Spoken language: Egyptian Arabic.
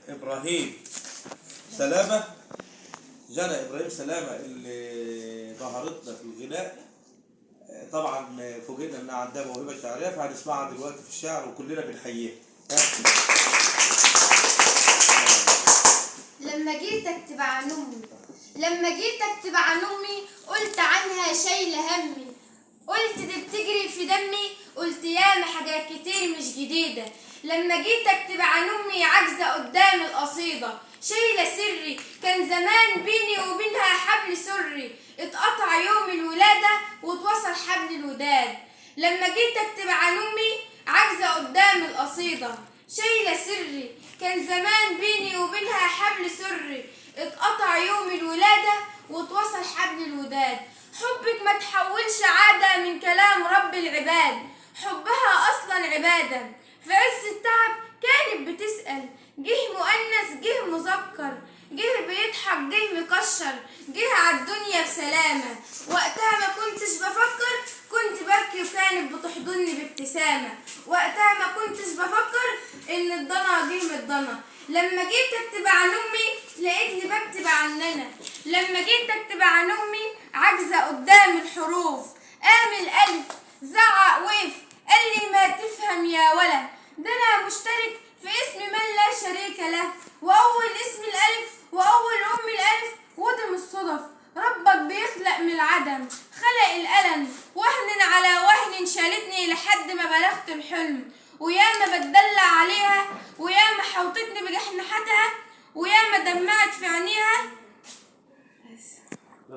ابراهيم سلامه، جنى ابراهيم سلامه اللي ظهرتنا في الغناء. طبعا فوجئنا انها عندها موهبة شعرية، فهنسمعها دلوقتي في الشعر وكلنا بنحييها. لما جيت اكتب عن امي، لما جيت اكتب عن امي قلت عنها شايله همي، قلت دي بتجري في دمي، قلت ياما حاجات كتير مش جديدة. لما جيت اكتب عن امي عاجزه قدام القصيدة، شايله سري كان زمان بيني وبينها حبل سري، اتقطع يوم الولادة واتوصل حبل الوداد. لما جيت اكتب عن امي عاجزه قدام القصيدة، شايله سري كان زمان بيني وبينها حبل سري، اتقطع يوم الولادة واتوصل حبل الوداد. حبك ما تحولش عادة من كلام رب العباد، حبها أصلا عبادة. في عز التعب كانت بتسأل، جه مؤنث جه مذكر، جه بيضحك جه مكشر، جه عالدنيا بسلامة. وقتها ما كنتش بفكر، كنت ببكي وكانت بتحضني بابتسامة. وقتها ما كنتش بفكر إن الضنا جه من الضنا. لما جيت أكتب عن أمي لقيتني بكتب عننا. لما جيت أكتب عن أمي عاجزة قدام الحروف، قام الألف زعق وقف قال لي ما تفهم يا ولا، ده أنا مشترك في اسم من لا شريك له، وأول اسم الألف وأول أم الألف، ودم الصدف. ربك بيخلق من العدم، خلق الألم، وهن على وهن شالتني لحد ما بلغت الحلم. وياما بتدلع عليها، وياما حوطتني بجحنحتها، وياما دمعت في عينيها.